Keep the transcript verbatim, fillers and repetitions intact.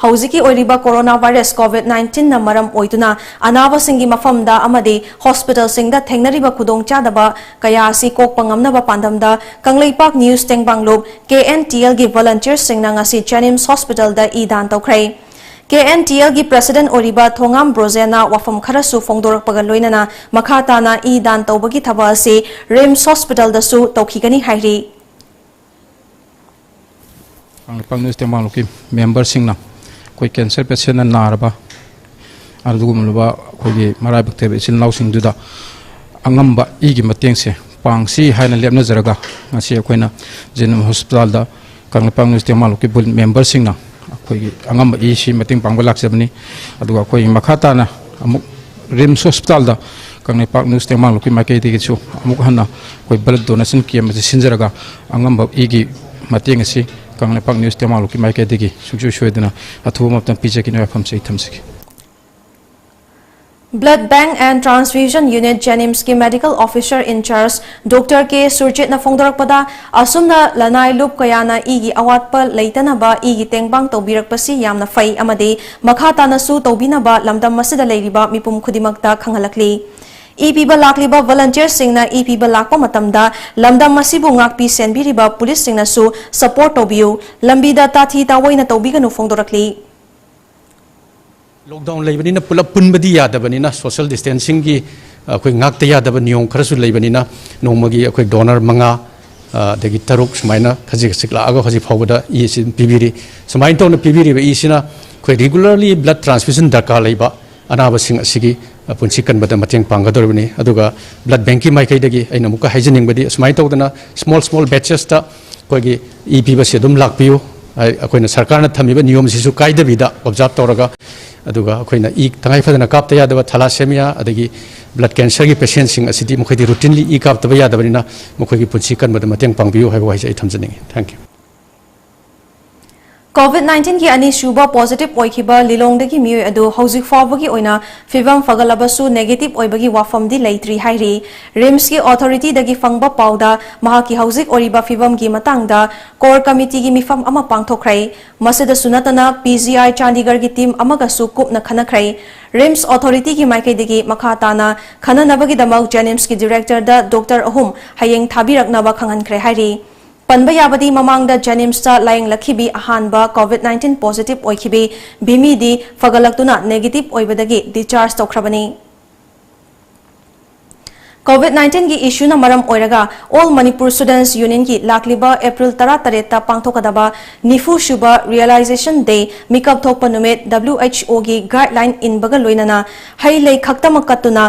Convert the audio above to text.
ꯍꯧꯖꯤꯛꯀꯤ ꯑꯣꯏꯔꯤꯕ corona virus COVID nineteenꯅ ꯃꯔꯝ ꯑꯣꯏꯗꯨꯅ ꯑꯅꯥꯕꯁꯤꯡꯒꯤ ꯃꯐꯝꯗ ꯑꯃꯗꯤ hospitalꯁꯤꯡꯗ ꯊꯦꯡꯅꯔꯤꯕ ꯈꯨꯗꯣꯡꯆꯥꯗꯕ ꯀꯌꯥ ꯑꯁꯤ ꯀꯣꯛꯄ ꯉꯝꯅꯕ ꯄꯥꯟꯗꯝꯗ ꯀꯪꯂꯩꯄꯥꯛ News ꯇꯦꯡꯕꯥꯡꯂꯨꯞ KNTLꯒꯤ volunteerꯁꯤꯡꯅ ꯉꯁꯤ JNIMS hospitalꯗ ꯏ ꯗꯥꯟ ꯇꯧꯈ꯭ꯔꯦ꯫ KNTLꯒꯤ president ꯑꯣꯏꯔꯤꯕ ꯊꯣꯉꯥꯝ ꯕ꯭ꯔꯣꯖꯦꯅ ꯋꯥꯐꯝ ꯈꯔꯁꯨ ꯐꯣꯡꯗꯣꯔꯛꯄꯒ ꯂꯣꯏꯅꯅ ꯃꯈꯥ ꯇꯥꯅ ꯏ ꯗꯥꯟ ꯇꯧꯕꯒꯤ ꯊꯕꯛ ꯑꯁꯤ RIMS hospitalꯗꯁꯨ ꯇꯧꯈꯤꯒꯅꯤ ꯍꯥꯏꯔꯤ꯫ ꯀꯪꯂꯩꯄꯥꯛ News ꯇꯦꯡꯕꯥꯡꯂꯨꯞꯀꯤ memberꯁꯤꯡꯅ ꯑꯩꯈꯣꯏ cancer patientꯅ ꯅꯥꯔꯕ ꯑꯗꯨꯒꯨꯝꯂꯕ ꯑꯩꯈꯣꯏꯒꯤ ꯃꯔꯥꯏꯕꯛ ꯊꯤꯕ ꯏꯆꯤꯜ ꯏꯅꯥꯎꯁꯤꯡꯗꯨꯗ ꯑꯉꯝꯕ ꯏꯒꯤ ꯃꯇꯦꯡꯁꯦ ꯄꯥꯡꯁꯤ ꯍꯥꯏꯅ ꯂꯦꯞꯅꯖꯔꯒ ꯉꯁꯤ ꯑꯩꯈꯣꯏꯅ JNIMS hospitalꯗ ꯀꯪꯂꯩꯄꯥꯛ News ꯇꯦꯡꯕꯥꯡꯂꯨꯞꯀꯤ memberꯁꯤꯡꯅ ꯑꯩꯈꯣꯏꯒꯤ ꯑꯉꯝꯕ ꯏꯁꯤ ꯃꯇꯦꯡ ꯄꯥꯡꯕ ꯂꯥꯛꯆꯕꯅꯤ꯫ ꯑꯗꯨꯒ ꯑꯩꯈꯣꯏ ꯃꯈꯥ ꯇꯥꯅ ꯑꯃꯨꯛ RIMS hospitalꯗ ꯀꯪꯂꯩꯄꯥꯛ News ꯇꯦꯡꯕꯥꯡꯂꯨꯞꯀꯤ ꯃꯥꯏꯀꯩꯗꯒꯤꯁꯨ ꯑꯃꯨꯛ ꯍꯟꯅ ꯑꯩꯈꯣꯏ blood donation camp ꯑꯁꯤ ꯁꯤꯟꯖꯔꯒ ꯑꯉꯝꯕ ꯏꯒꯤ ꯃꯇꯦꯡ ꯑꯁꯤ ꯀꯪꯂꯩꯄꯥꯛ News ꯇꯦꯡꯕꯥꯡꯂꯨꯞꯀꯤ ꯃꯥꯏꯀꯩꯗꯒꯤ ꯁꯨꯡꯁꯣꯏ ꯁꯣꯏꯗꯅ ꯑꯊꯨꯕ ꯃꯇꯝ ꯄꯤꯖꯒꯦ ꯍꯥꯏꯕ ꯋꯥꯐꯝꯁꯤ ꯑꯩ ꯊꯝꯖꯒꯦ꯫ Blood Bank and Transfusion Unit JNIMSꯀꯤ medical officer in charge Doctor K ꯁꯨꯔꯖꯤꯠꯅ ꯐꯣꯡꯗꯣꯔꯛꯄꯗ, ꯑꯁꯨꯝꯅ ꯂꯅꯥꯏ ꯂꯨꯞ ꯀꯌꯥꯅ ꯏꯒꯤ ꯑꯋꯥꯠꯄ ꯂꯩꯇꯅꯕ ꯏꯒꯤ ꯇꯦꯡꯕꯥꯡ ꯇꯧꯕꯤꯔꯛꯄꯁꯤ ꯌꯥꯝꯅ ꯐꯩ ꯑꯃꯗꯤ ꯃꯈꯥ ꯇꯥꯅꯁꯨ ꯇꯧꯕꯤꯅꯕ ꯂꯝꯗꯝ ꯑꯁꯤꯗ ꯂꯩꯔꯤꯕ ꯃꯤꯄꯨꯝ ꯈꯨꯗꯤꯡꯃꯛꯇ ꯈꯪꯍꯜꯂꯛꯂꯤ꯫ ꯏ ꯄꯤꯕ ꯂꯥꯛꯂꯤꯕ volunteerꯁꯤꯡꯅ ꯏ ꯄꯤꯕ ꯂꯥꯛꯄ ꯃꯇꯝꯗ ꯂꯝꯗꯝ ꯑꯁꯤꯕꯨ ꯉꯥꯛꯄꯤ ꯁꯦꯟꯕꯤꯔꯤꯕ policeꯁꯤꯡꯅꯁꯨ support ꯇꯧꯕꯤꯌꯨ, ꯂꯝꯕꯤꯗ ꯇꯥꯊꯤ ꯇꯥꯑꯣꯏꯅ ꯇꯧꯕꯤꯒꯅꯨ ꯐꯣꯡꯗꯣꯔꯛꯂꯤ꯫ Lockdown ꯂꯩꯕꯅꯤꯅ ꯄꯨꯂꯞ ꯄꯨꯟꯕꯗꯤ ꯌꯥꯗꯕꯅꯤꯅ social distancingꯒꯤ ꯑꯩꯈꯣꯏ ꯉꯥꯛꯇ ꯌꯥꯗꯕ ꯅꯤꯌꯣꯝ ꯈꯔꯁꯨ ꯂꯩꯕꯅꯤꯅ ꯅꯣꯡꯃꯒꯤ ꯑꯩꯈꯣꯏ donor ꯃꯉꯥ, ꯑ, ꯑꯗꯒꯤ ꯇꯔꯨꯛ ꯁꯨꯃꯥꯏꯅ ꯈꯖꯤꯛ ꯈꯖꯤꯛ ꯂꯥꯛꯑꯒ ꯍꯧꯖꯤꯛ ꯐꯥꯎꯕꯗ ꯏ ꯑꯁꯤ ꯑꯗꯨꯝ ꯄꯤꯕꯤꯔꯤ꯫ ꯁꯨꯃꯥꯏꯅ ꯇꯧꯅ ꯄꯤꯕꯤꯔꯤꯕ ꯏꯁꯤꯅ ꯑꯩꯈꯣꯏ regularly blood transfusion ꯗꯔꯀꯥꯔ ꯂꯩꯕ ꯑꯅꯥꯕꯁꯤꯡ ꯑꯁꯤꯒꯤ, ꯑ, ꯄꯨꯟꯁꯤ ꯀꯟꯕꯗ ꯃꯇꯦꯡ ꯄꯥꯡꯒꯗꯧꯔꯤꯕꯅꯤ꯫ ꯑꯗꯨꯒ blood bankꯀꯤ ꯃꯥꯏꯀꯩꯗꯒꯤ ꯑꯩꯅ ꯑꯃꯨꯛꯀ ꯍꯥꯏꯖꯅꯤꯡꯕꯗꯤ ꯑꯁꯨꯃꯥꯏꯅ ꯇꯧꯗꯅ small small batchesꯇ ꯑꯩꯈꯣꯏꯒꯤ ꯏ ꯄꯤꯕꯁꯤ ꯑꯗꯨꯝ ꯂꯥꯛꯄꯤꯌꯨ꯫ ꯑꯩ-, ꯑꯩꯈꯣꯏꯅ ꯁꯔꯀꯥꯔꯅ ꯊꯝꯃꯤꯕ ꯅꯤꯌꯣꯝꯁꯤꯁꯨ ꯀꯥꯏꯗꯕꯤꯗ observe ꯇꯧꯔꯒ, ꯑꯗꯨꯒ ꯑꯩꯈꯣꯏꯅ ꯏ ꯇꯉꯥꯏ ꯐꯗꯅ ꯀꯥꯞꯇ ꯌꯥꯗꯕ thalassemia ꯑꯗꯒꯤ blood cancerꯒꯤ patientꯁꯤꯡ ꯑꯁꯤꯗꯤ ꯃꯈꯣꯏꯗꯤ routinely ꯏ ꯀꯥꯞꯇꯕ ꯌꯥꯗꯕꯅꯤꯅ ꯃꯈꯣꯏꯒꯤ ꯄꯨꯟꯁꯤ ꯀꯟꯕꯗ ꯃꯇꯦꯡ ꯄꯥꯡꯕꯤꯌꯨ ꯍꯥꯏꯕ ꯋꯥꯍꯩꯁꯦ ꯑꯩ ꯊꯝꯖꯅꯤꯡꯉꯤ꯫ Thank you꯫ COVID nineteen ꯒꯤ ꯑꯅꯤꯁꯨꯕ positive ꯑꯣꯏꯈꯤꯕ ꯂꯤꯂꯣꯡꯗꯒꯤ ꯃꯤꯑꯣꯏ ꯑꯗꯨ ꯍꯧꯖꯤꯛ ꯐꯥꯎꯕꯒꯤ ꯑꯣꯏꯅ ꯐꯤꯚꯝ ꯐꯒꯠꯂꯕꯁꯨ negative ꯑꯣꯏꯕꯒꯤ ꯋꯥꯐꯝꯗꯤ ꯂꯩꯇ꯭ꯔꯤ ꯍꯥꯏꯔꯤ꯫ RIMSꯀꯤ authorityꯗꯒꯤ ꯐꯪꯕ ꯄꯥꯎꯗ ꯃꯍꯥꯛꯀꯤ ꯍꯧꯖꯤꯛ ꯑꯣꯏꯔꯤꯕ ꯐꯤꯚꯝꯒꯤ ꯃꯇꯥꯡꯗ core committeeꯒꯤ ꯃꯤꯐꯝ ꯑꯃ ꯄꯥꯡꯊꯣꯛꯈ꯭ꯔꯦ꯫ ꯃꯁꯤꯗꯁꯨ ꯅꯠꯇꯅ PGI ꯆꯥꯟꯗꯤꯒꯔꯒꯤ team ꯑꯃꯒꯁꯨ ꯀꯨꯞꯅ ꯈꯟꯅꯈ꯭ꯔꯦ꯫ RIMS authorityꯒꯤ ꯃꯥꯏꯀꯩꯗꯒꯤ ꯃꯈꯥ ꯇꯥꯅ ꯈꯟꯅꯅꯕꯒꯤꯗꯃꯛ JNIMSꯀꯤ directorꯗ doctor ꯑꯍꯨꯝ ꯍꯌꯦꯡ ꯊꯥꯕꯤꯔꯛꯅꯕ ꯈꯪꯍꯟꯈ꯭ꯔꯦ ꯍꯥꯏꯔꯤ꯫ ꯄꯟꯕ ꯌꯥꯕꯗꯤ ꯃꯃꯥꯡꯗ JNIMSꯇ ꯂꯥꯌꯦꯡꯂꯛꯈꯤꯕꯤ ꯑꯍꯥꯟꯕ COVID nineteen positive ꯑꯣꯏꯈꯤꯕꯤ ꯕꯤꯃꯤꯗꯤ ꯐꯒꯠꯂꯛꯇꯨꯅ negative ꯑꯣꯏꯕꯗꯒꯤ discharge ꯇꯧꯈ꯭ꯔꯕꯅꯤ꯫ COVID nineteenꯒꯤ issueꯅ ꯃꯔꯝ ꯑꯣꯏꯔꯒ All Manipur Students Unionꯒꯤ ꯂꯥꯛꯂꯤꯕ April ꯇꯔꯥꯇꯔꯦꯠꯇ ꯄꯥꯡꯊꯣꯛꯀꯗꯕ ꯅꯤꯐꯨ ꯁꯨꯕ Realization Day ꯃꯤꯀꯞ ꯊꯣꯛꯄ ꯅꯨꯃꯤꯠ WHOꯒꯤ guideline ꯏꯟꯕꯒ ꯂꯣꯏꯅꯅ ꯍꯩ ꯂꯩ ꯈꯛꯇꯃꯛ ꯀꯠꯇꯨꯅ